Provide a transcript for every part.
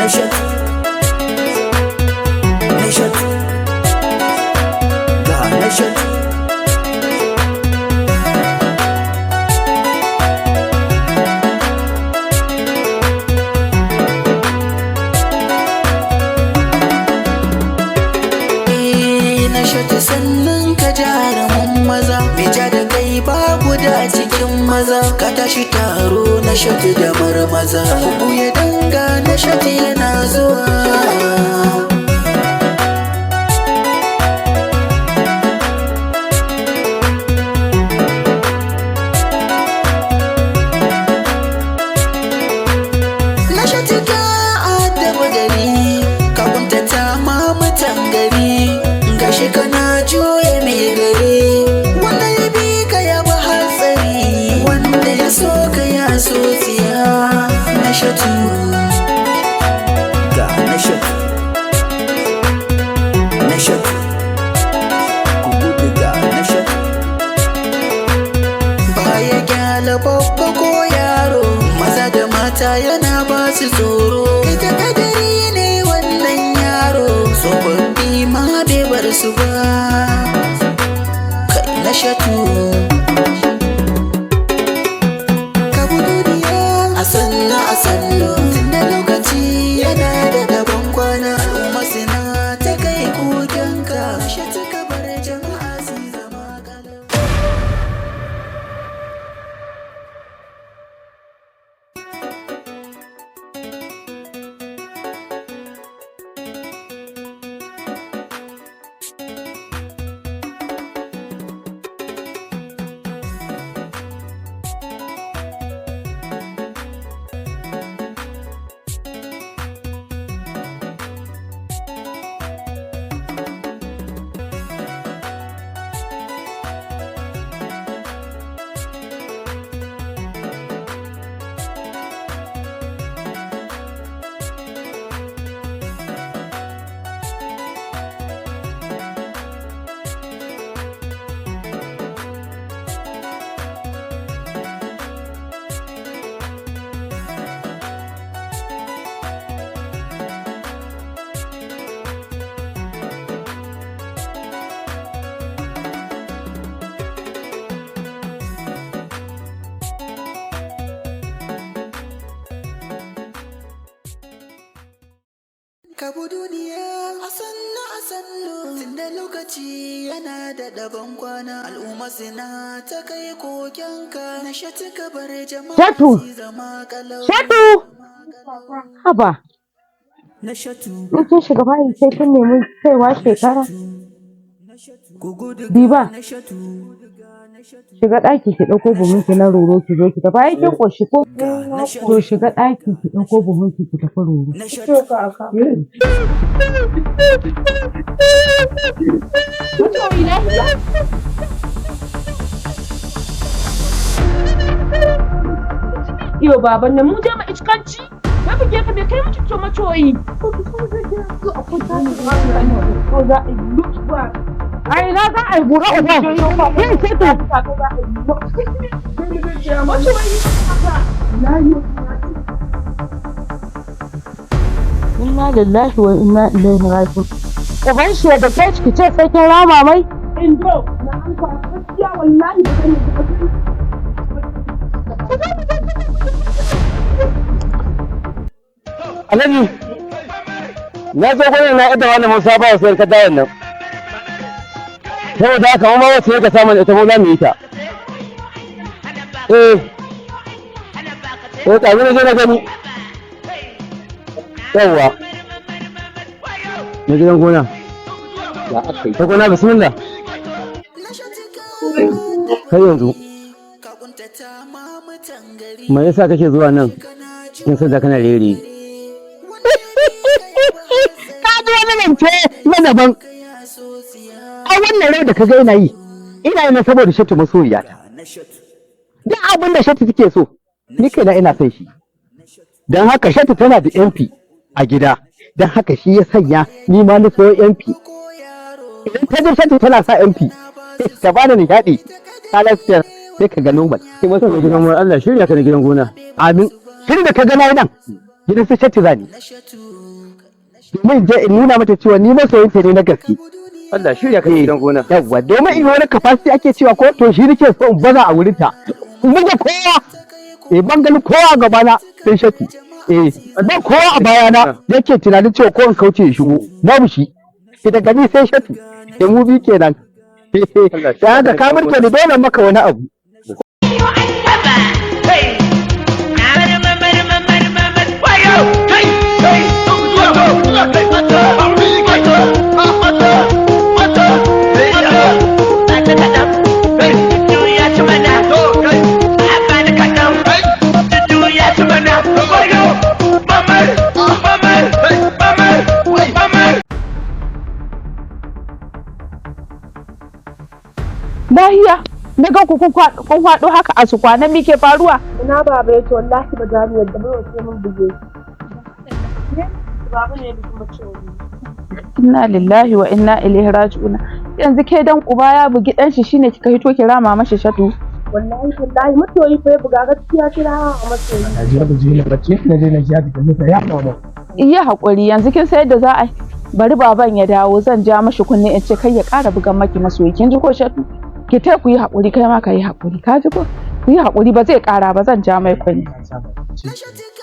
Nashatu, Nashatu, ga Nashatu. Nashatu, sannan ka jarumin maza, mija da kai babu da cikin maza. Ka tashi taro, Nashatu da marmaza, ku ya danga, Nashatu yana zuwa. Nashatu, ka adaba gari, ka kuntata ma mutan gari, gashi kana juya mai gari. Wanda ya bi ka ya bi hatsari, wanda ya so ka ya so tsiya. Nashatu, ga Nashatu, Nashatu, ku gudu, ga Nashatu. Baya gyala babba ko yaro, maza da mata yana ba su tsoro. Ita kadari ne wannan yaro, tsofaffi ma bai bar su ba. Kai Nashatu, ka bi duniya a sannu a sannu, tunda lokaci yana da gaban kwana. Al'umma suna ta kai kokenka, Nashatu, ka bar jama'a su zama kalau. Ka bi duniya a sannu a sannu, tunda lokaci yana da daban kwana. Al'umma suna ta kai kokenka, Nashatu, ka bar jama'a Shatu! su zama kalau. Shatu! Haba, Nashatu, in kin shiga bayi sai kin nemi kaiwa shekara. ku gudu, Biba, Nashatu, shiga ɗaki ki ɗauko buhunki na roro ki zo ki tafi. Ai kin ƙoshi ko? To shiga ɗaki ki ɗauko buhunki ki tafi roro. Nashatu. Iyo baban nan mu je mu iskanci. Ya buge ka, bai kai mu ciccio macoyi. Ko za a yi mutuwa. Ai na za a yi bura uba. Yin shatu. Inna lillahi wa inna ilaihi raji'un. Uban shi da kai ki ce sai kin rama mai. Indo na an gaskiya wallahi ba zan yi ba. Alhaji, na zo gurin na yadda wani Musa ba sayar ka dayan nan. Saboda haka mu ma wacce ka samu ita mu za mu yi ta. Eh. Eh, ɗazu na je na gani. Yawwa. Na gidan gona. Ya aka yi? Ta gona, bismillah. Kai yanzu, Ka kuntata ma mutan gari, me yasa kake zuwa nan kana cikin sanda kana rere? Ka ji wani zance na daban. juya so tsiya. Ai wannan rai da ka ga ina yi, ina yi ne saboda Shatu masoyiyata. Nashatu, Duk abin da Shatu take so, ni kaina ina son shi. Don haka Shatu tana da MP a gida. Don haka shi ya sanya ni ma na sayo MP. ko yaro, Idan ta ji Shatu tana sa MP, ta bani nishaɗi. Ta lafiya sai ka ga normal. Sai Ka masoyi. gidan gona, Allah shirya ka na gidan gona. Amin. Tun da ka ga na yi nan, Gidan su Shatti zani. Domin je in nuna mata cewa ni masoyinta ne na gaske. Allah shirya ka gidan gona. Yawwa, domin in wani capacity ake cewa ko to shi nake so in baza a wurinta. In buge kowa. Eh, ban ganin kowa a gabana sai Shatti. Eh, ban kowa a bayana yake tunanin cewa ko in kauce ya shigo. Babu shi. Sai daga ni sai Shatti. Sai mu bi kenan. Da haka ka murta ni dole maka wani abu. Lahiya, na ga ku kun haɗo haka a su kwana me ke faruwa? Ina baba ya ce wallahi ba za mu yadda ba sai mun buge shi. Baba ne ya bugi mace. Inna lillahi wa inna ilaihi raji'un. Yanzu ke dan uba ya bugi dan shi shine kika hito ki rama mashi shatu. Wallahi wallahi masoyi fa ya buga gaskiya kira a masoyi. Na je na bacci na je na ji da nisa ya mama. Iya haƙuri yanzu kin san yadda za a yi. Bari baban ya dawo zan ja mashi kunne in ce kai ya ƙara bugan maki masoyi kin ji ko shatu? Ki tai ku yi haƙuri kai ma ka yi haƙuri ka ji ko? Ku yi haƙuri ba zai ƙara ba zan ja mai kunne.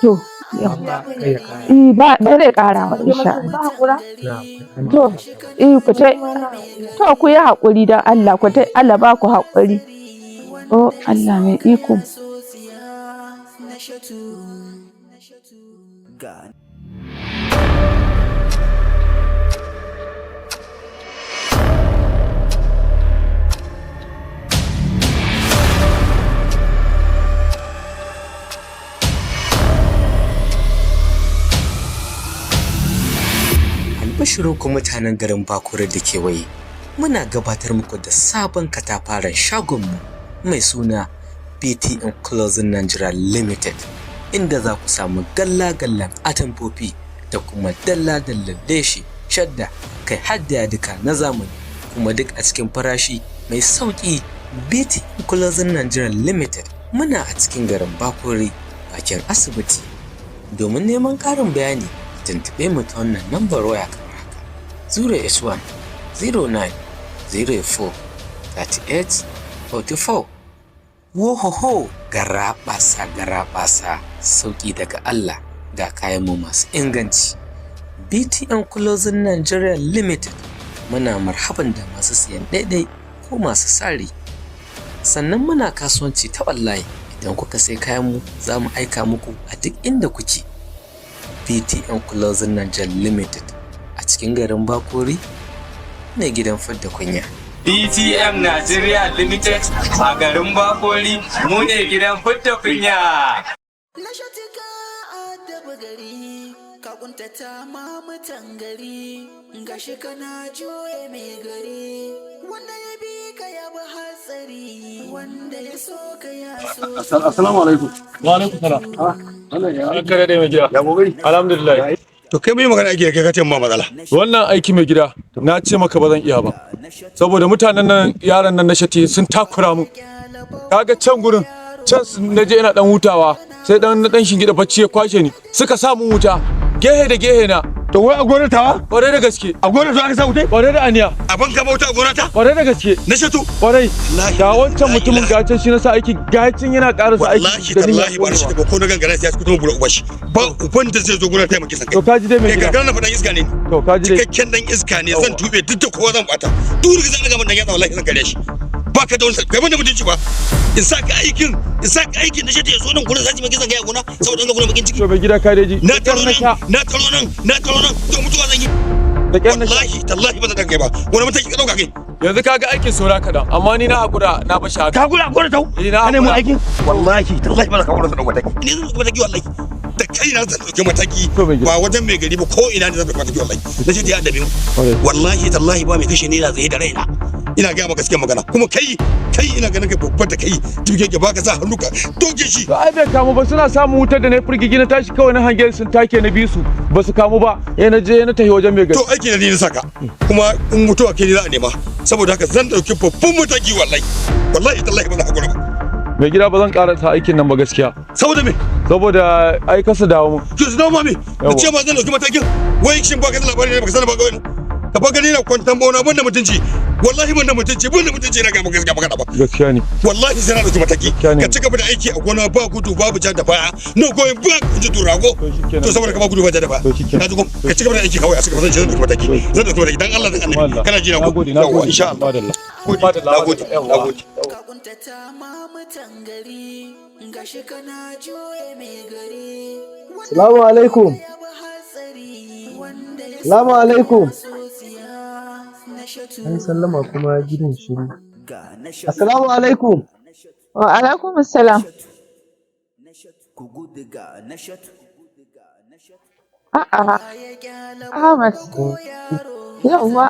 To, eh ba ba zai ƙara ba insha Allah. To, eh ku tai to ku yi haƙuri don Allah ku tai Allah ba ku haƙuri. Oh Allah mai iko. Albishirin ku mutanen garin Bakure da kewaye, muna gabatar muku da sabon katafaren shagonmu mai suna BTN Closing Nigeria Limited, inda za ku samu galla-gallan atamfofi da kuma dalla-dallan leshi, shadda, kai har da yadika na zamani, kuma duk a cikin farashi mai sauƙi. BTN Closing Nigeria Limited muna a cikin garin Bakure, bakin asibiti. Domin neman ƙarin bayani, tuntuɓe mu ta wannan lambar waya kamar haka: 0S1 09 04 38 44. Wohoho, garaɓasa garaɓasa, sauƙi daga Allah ga kayanmu masu inganci. BTN Closing Nigeria Limited muna marhaban da masu siyan ɗaiɗai ko masu sari. Sannan muna kasuwanci ta online, idan kuka sai kayanmu za mu aika muku a duk inda kuke. BTN Closing Nigeria Limited a cikin garin Bakori ne gidan fadda kunya. BTM Nigeria Limited a garin Bakori mu ne gidan fidda kunya. Nashatika addabi gari, ka kuntata ma mutan gari, gashi kana juye mai gari, wanda ya bi ka ya bi hatsari, wanda ya so ka ya so. Assalamu alaikum. Wa alaikum salam. Wannan ya An kare dai mai gida. ya kokari. Alhamdulillah. To kai mai magana ake kai kace ba matsala. Wannan aiki mai gida na ce maka ba zan iya ba. Saboda mutanen nan yaran nan na Shati sun takura mu. Kaga can gurin can na je ina dan hutawa sai dan na dan shingida bacci ya kwashe ni suka sa mun wuta gehe da gehe na. To wai a gonar tawa? Kwarai da gaske. A gonar ta aka sa wutai? Kwarai da aniya. A banka bauta a gonar ta? Kwarai da gaske. Na Shatu. Kwarai. Ga wancan mutumin gacin shi na sa aiki gacin yana karasa aiki. Wallahi tallahi ba shi ba ko na gangara sai ya fito bura uba shi. Ba uban da zai zo gonar ta maki san kai. To ka ji dai mai Kai gida. gangara na fadan iska ne. To ka ji dai. Cikakken dan iska ne zan tube duk da kowa zan bata. Duk da zan ga mun dan yatsa wallahi zan kare shi. Baka da wani kai ban da mutunci ba. In sa ka aikin in sa ka aikin na Shatu ya zo nan gurin sai maki san kai a gona saboda an ga gurin bakin ciki. To mai gida ka dai ji. Na taro nan na taro nan na taro nan to mutuwa zan yi. Da kyar na sha. Wallahi tallahi ba zan kai ba. Wani mataki ka dauka kai? Yanzu kaga aikin saura kaɗan amma ni na haƙura na bashi haka. Ka gura gura tau. Eh, na Ka nemo haƙura. aikin? Wallahi tallahi ba za ka gura ta mataki. Ni zan dauki mataki wallahi. Da kai na zan dauki mataki To mai gida. ba wajen mai gari ba ko ina ne zan dauki mataki wallahi. Na ce ya adabi mu. Wallahi tallahi ba mai kashe ni ina tsaye da raina. Ina gaya maka gaskiyar magana kuma kai kai ina ganin kai babban da kai jirgin ke baka sa hannu ka doke shi. To ai bai kamu ba suna samun wutar da na firgigi na tashi kawai na hange sun take na bi su ba su kamu ba eh na je na tafi wajen mai gari. To aiki na ni na saka kuma in mutuwa ke ni za a nema saboda haka zan dauki babban mataki wallahi. Wallahi tallahi ba za ka gura ba. Mai gida ba zan karasa aikin nan ba gaskiya. Saboda me? Saboda ai kasa dawo mun. Ki su dawo mami. Da ce ma zan dauki matakin. Wai shin baka da labari ne baka sani ba kawai. Ka fa gani na kwantan bauna ban da mutunci. Wallahi ban da mutunci, ban da mutunci na ga maka gaskiya baka ba. Gaskiya ne. Wallahi sai na dauki mataki. Ka ci gaba da aiki a gona ba gudu babu ja da baya. No going back in ji turago. To saboda ka ba gudu ba ja da baya. Ka ji ko ka ci gaba da aiki kawai a ci gaba zan dauki mataki. Zan dauki mataki dan Allah dan Annabi. Kana ji na ko? Yawwa insha Allah. Nagode, nagode. Ka kuntata ma mutan gari gashi kana juye mai gari. Salamu alaikum. Salamu alaikum. An sallama kuma gidan shiru. Assalamu alaikum. Wa alaikum assalam. A'a. Ahmad. Yawwa.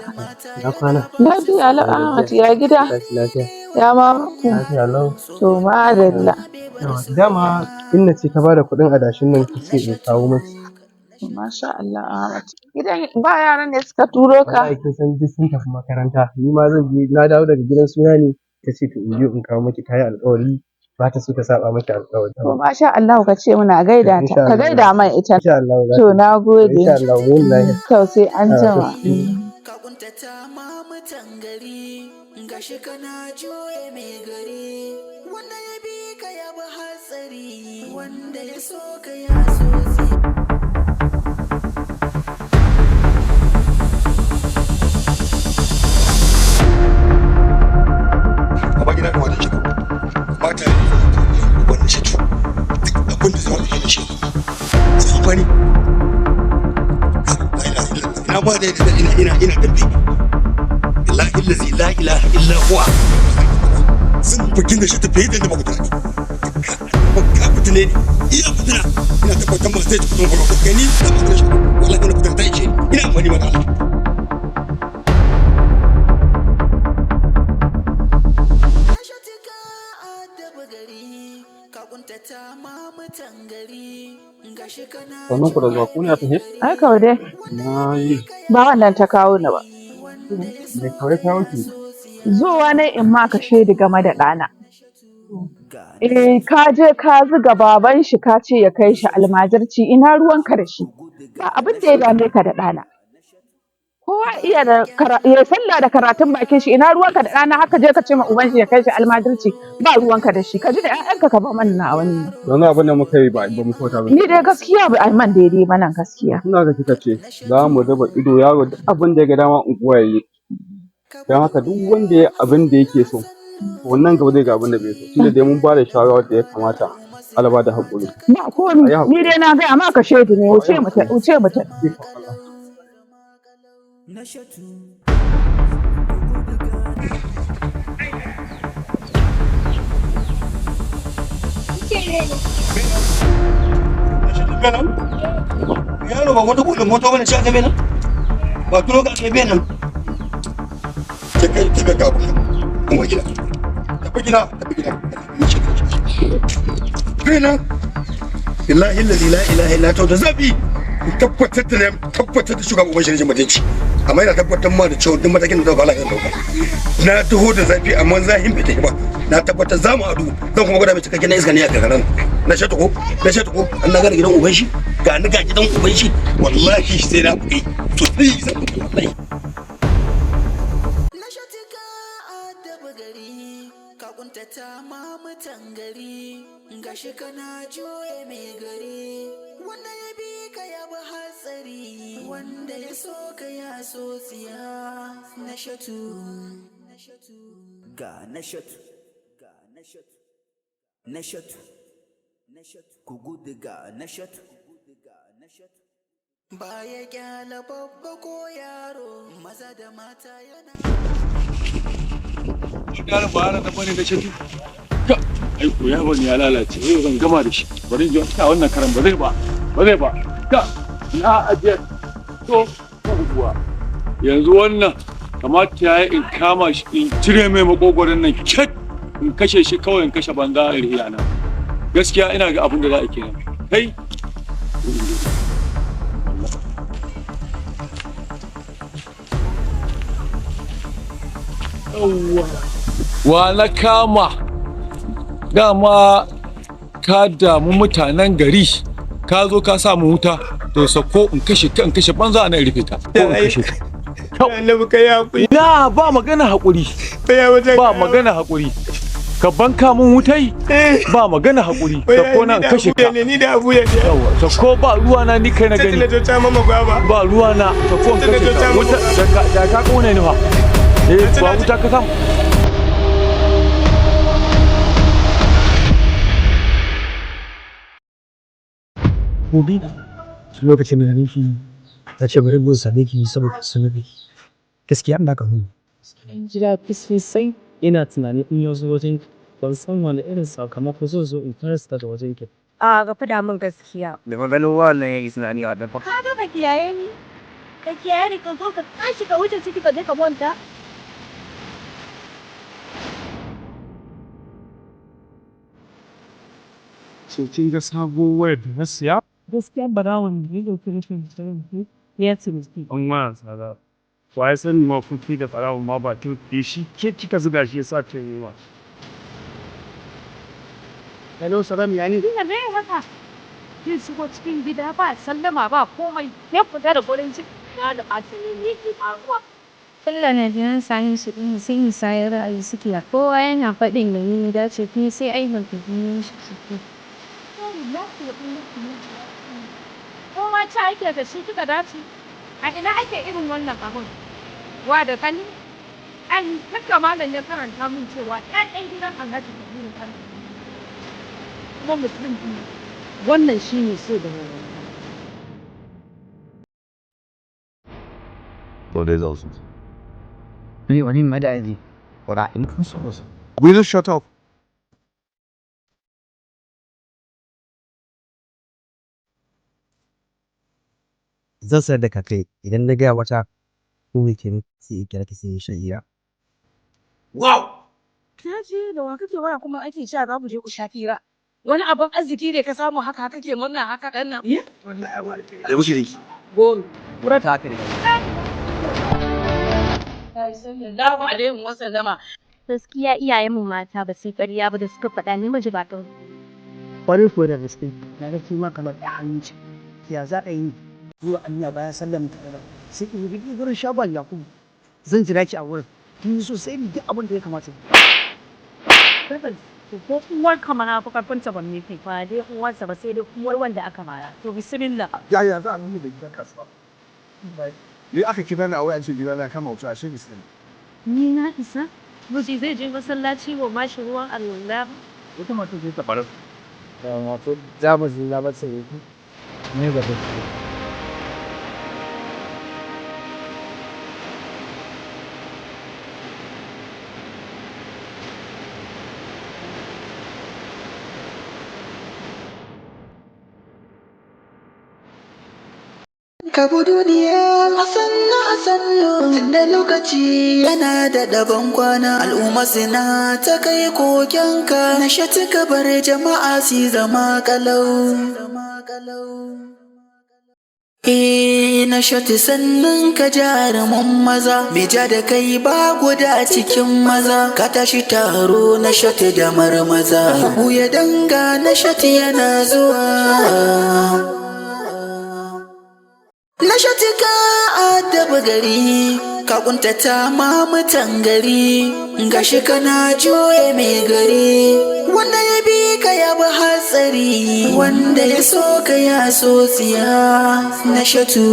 Na kwana. Lafiya lau Ahmad ya gida. Lafiya. Ya mamanku. Lafiya lau. To madalla. Dama inna ce ta bada kuɗin adashin nan ta ce in kawo maki. Masha Allah Ahmad. Gidan ba yaran ne suka turo ka? Wallahi kin san duk sun tafi makaranta. Ni ma zan je na dawo daga gidan suna ne ta ce to in je in kawo maki ta yi alƙawari ba ta so ta saba maki alƙawari. To masha Allah ka ce muna gaida ta. Ka gaida man ita. Insha Allah. To na gode. Insha Allah mun lafiya. To sai an jima. Ka kuntata ma mutan gari gashi kana juye mai gari wanda ya bi ka ya bi hatsari wanda ya so ka ya so Amma gida kamata shi mata wannan shi to abin da zai wani shi sai amfani. Ina ba da ina ina ina dambe. Billahi allazi la ilaha illa huwa. Sun bukin da shi tafi da ba ku tunani. Ka fitine ne. Iya fitina. Ina tabbatar ma zai tafi kuma ku gani da ba shi. Wallahi wannan fitina ta ishe ina amfani ma da Allah. Sannan ku da zuwa ku ne a tafe? Ai kawai dai. Na yi. Ba wannan ta kawo ni ba. Me kawai kawo ki? Zuwa ne in ma ka shaidi game da ɗana. Eh ka je ka zuga baban shi ka ce ya kai shi almajirci ina ruwanka da shi. Ba abin da ya dame ka da ɗana. Kowa iya da ya sallah da karatun bakin shi ina ruwanka da ɗana haka je ka ce ma uban shi ya kai shi almajirci ba ruwanka da shi ka ji da ƴaƴanka ka ba man na wani. Wani abin da muka yi ba ba mu kyauta ba. Ni dai gaskiya ba a man daidai ba nan gaskiya. Ina ga kika ce za mu raba ido yaro duk abin da ya ga dama unguwa ya yi. Don haka duk wanda ya abin da yake so wannan gaba zai ga abin da bai so tunda dai mun ba da shawara da ya kamata Allah ba da haƙuri. Ba komi ni dai na gaya maka shaidu ne wuce mu ta wuce mu ta. Yaro ba wata kudin moto bane shi aka bena? Ba turo ka aka bena? Ke kai ki ga abu. Kuma gida. Tafi gida, tafi gida. Bena. Billahi allazi la ilaha illa ta da zafi. Tabbatar da tabbatar da shugaban ubangiji ne mutunci. Amma ina tabbatar ma da cewa duk matakin da zan fara dauka. Na taho da zafi amma zahin bai tafi ba. Na tabbatar za mu haɗu zan kuma gwada mai cikakken na iska ne a karkaran. Na sha tuko, na sha tuko, an na gane gidan uban shi, ga ni ga gidan uban shi, wallahi sai na buɗe, sosai zan buɗe wallahi. Kuntata ma mutan gari gashi kana juye mai gari wanda ya bi ka ya bi hatsari wanda ya so ka ya so tsiya na shatu ga na shatu ga na shatu na shatu ku gudu ga na shatu baya kyala babba ko yaro maza da mata yana Yaron ba yaron da bane da shatu. Ka ai ko yaron ya lalace yau zan gama da shi. Bari in ji ta wannan karan ba zai ba. Ba zai ba. Ka na ajiye to kuwa. Yanzu wannan kamata ya yi in kama shi in cire mai makogoron nan ket in kashe shi kawai in kashe banza a riya na. Gaskiya ina ga abin da za a kenan. Kai yawwa wa na kama dama Ka damu mutanen gari, ka zo ka sa mu wuta, to sako in kashe ka, in kashe banza a nan rufe ta. Ko in kashe ka. Annabi kai hakuri. Ina ba magana hakuri. Ba magana hakuri. Ka banka mun wutai, ba magana hakuri. Sako nan kashe ka. Ni da abu ya ne. Yawa, sako ba ruwa na, ni kai na gani. Ba ruwa na, sako in kashe ka. Wuta da ka kone ni fa. Eh, ba wuta ka samu. Gobe lokacin da nake ta ce bari mun same ki saboda sanar gaskiya ina ka hunu. In ji daɗi sosai. Ina tunanin in ya zo wajen ki, ban san wane irin sakamako zai zo in taras daga wajen ki. A ga faɗa min gaskiya. Da maganin wannan ya yi tunani a dafa. Ka ga ka kiyaye ni. Ka kiyaye ni, ka zo ka tashi ka wuce ciki ka je ka kwanta. So kin ga sabuwar wayar da na siya? Gaskiya barawon da ya ɗauki rashin sanin ya taimake. An waya tsada. Wa ya sani ma kun fi da barawon ma ba kin shi ke kika zuga shi ya sa ta yi ma. Hello, Salam, ya ne? Ina me haka? Kin shigo cikin gida ba sallama ba komai. Ya fita da gurin ciki na da ɓacin ni ki faruwa. Sallah na jiran sanin su ɗin sai musayar ra'ayi suke, kowa yana faɗin da ni dace kuma sai aikin shi suke. Ko ma ci ake da shi kika dace? A ina ake irin wannan abun? Wa da kani? An haka malam ya karanta min cewa ƴaƴan gidan Alhaji Kabiru Kano. Kuma mutum biyu. Wannan shi ne so da nagarta. Will you shut up? Zan sanar da kakai idan na gaya wata ko me ke sai in kira ki sai shan hira. Wow! Na je da wa kake waya kuma ake cewa za ku je ku sha fira. Wani abin arziki ne ka samu haka kake murna haka ɗan nan. Da muke dinki. Goro. Kura ta haka ne. Sallallahu alaihi wa sallama. Gaskiya iyayenmu mata ba su yi ƙarya ba da suka faɗa namiji ba ɗan. Kwarai kuwa da gaske, na ga kima kamar ɗaya hannu ce. Ya za a yi zuwa anya bayan sallar mutum sai in bi gurin shagon Yakubu. Zan jira ki a wurin. Kin yi so sai ni duk abin da ya kamata. Ko uwar ka mana fi karfin ta ban nufi. Ba dai uwarsa ba, sai dai uwar wanda aka mara. To bismillah. Ya ya za a nuna da gidan kasuwa. Ni aka kira ni a waya an ce gida na kama wuta ashe bisin. Ni na isa? Miji zai je masallaci wa mashi ruwan alwala. Wata mata ce ta faru. Wato za mu je za mu sayi ne ba ta. Ka bi duniya a sannu a sannu, tunda lokaci yana da daban kwana. Al'umma suna ta kai kokenka na shati, ka bar jama'a su zama kalau. Eh, na shati sannan ka jarumin maza, me ja da kai ba guda cikin maza. Ka tashi taro na shati da marmaza, ku ya danga na shati yana zuwa. Na shatika addabi gari, ka kuntata ma mutan gari, gashi kana juye mai gari. Wanda ya bi ka ya bi hatsari, wanda ya so ka ya so tsiya. Na shatu,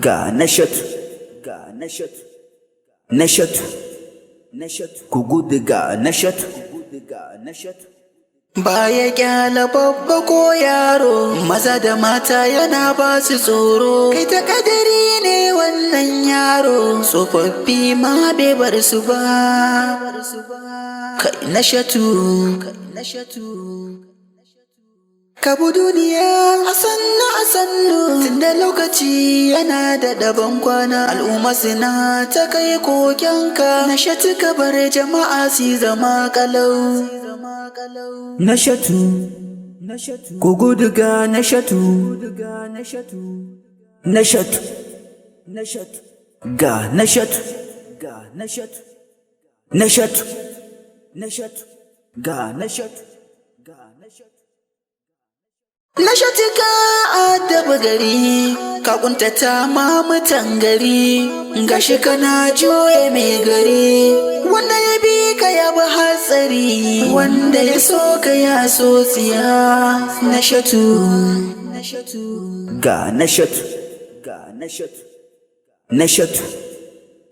Ga na shatu, ga na shatu, na shatu, na shatu, ku gudu ga na shatu, ga na shatu. Baya kyala babba ko yaro, maza da mata yana ba su tsoro. Kai ta kadari ne wannan yaro, tsofaffi ma bai bar su ba. Kai na shatu, ka bi duniya a sannu a sannu, tunda lokaci yana da daban kwana. Al'umma suna ta kai kokenka na shatu, ka bar jama'a su zama kalau. Na shatu, ku gudu ga na shatu, na shatu, ga na shatu, ga na shatu, na shatu, na shatu, ga na shatu, Na shatika addabi gari, ka kuntata ma mutan gari, gashi kana juye mai gari. Wanda ya bi ka ya bi hatsari, wanda ya so ka ya so tsiya. Na shatu, Ga Nashatu, ga Nashatu, Nashatu,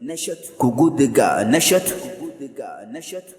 Nashatu, ku gudu ga Nashatu, ga Nashatu.